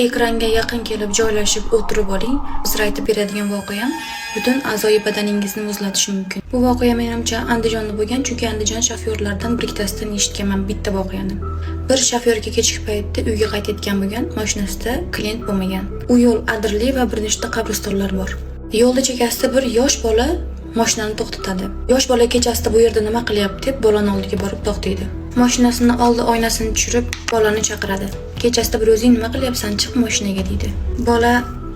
Ekranga yaqin kelib joylashib o'tirib oling. Hozir aytib beradigan voqeam butun a'zoyi badaningizni muzlatishi mumkin. Bu voqea, menimcha, Andijonda bo'lgan, chunki Andijon shofyorlaridan bir ikkitasidan eshitganman bitta voqeani. Bir shofyorga kechki paytda uyga qaytayotgan bo'lgan, mashinasida klient bo'lmagan. U yo'l adirli va bir nechta qabristonlar bor. Yo'lda chekkasida bir yosh bola mashinani to'xtatadi. Yosh bola kechasida bu yerda nima qilyapti deb bolani oldiga borib to'xtaydi. Mashinasini oldi oynasini tushirib, bolani chaqiradi. "Kechasida bir o'zing nima qilyapsan, chiq mashinaga", deydi. Bola: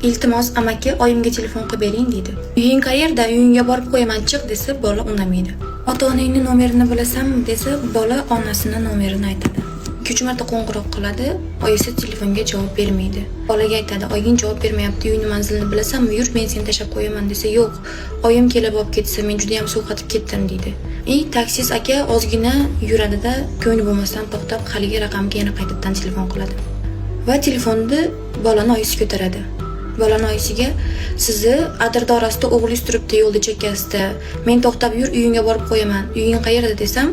"Iltimos, amaki, oyimga telefon qilib bering", deydi. "Uying qayerda? Uyingga borib qo'yaman, chiq", desa, bola undamaydi. "Ota onangni nomerini bilasanmi?" desa, bola onasini nomerini aytadi. 2-3 marta qo'ng'iroq qiladi, oyisi telefonga javob bermaydi. Bolaga aytadi: "Oying javob bermayapti, uyni manzilini bilasanmi? Yur, men seni tashlab qo'yaman", desa, "Yo'q, oyim kelib olib ketsa, men juda ham sovqotib ketdim", deydi. И taksist aka ozgina yuradida, ko'ngli bo'lmasdan to'xtab, haligi raqamga yana qaytadan telefon qiladi. Va telefonni bolani oyisi ko'taradi. Bolani oyisiga: "Sizni adirda orasida o'g'lingiz turibdi yo'lda chekkasida. Men to'xtab, yur, uyingga borib qo'yaman. Uying qayerda desam,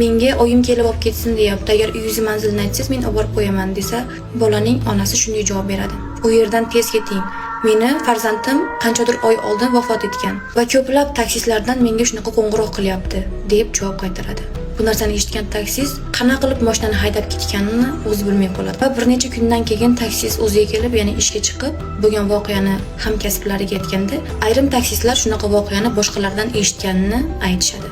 menga oyim kelib olib ketsin deyapti. Agar uyingizni manzilini aytsangiz, men olib borib qo'yaman", desa, bolaning onasi shunday javob beradi: "U yerdan tez keting. Meni farzandim qanchadir oy oldin vafot etgan va ko'plab taksistlardan menga shunaqa qo'ng'iroq qilyapti", deb javob qaytaradi. Bu narsani eshitgan taksist qanaqa qilib mashinani haydab ketganini o'zi bilmay qoladi. Va bir necha kundan keyin taksist o'ziga kelib, ya'ni ishga chiqib, bo'lgan voqeani hamkasblariga aytganda, ayrim taksistlar shunaqa voqeani boshqalardan eshitganini aytishadi.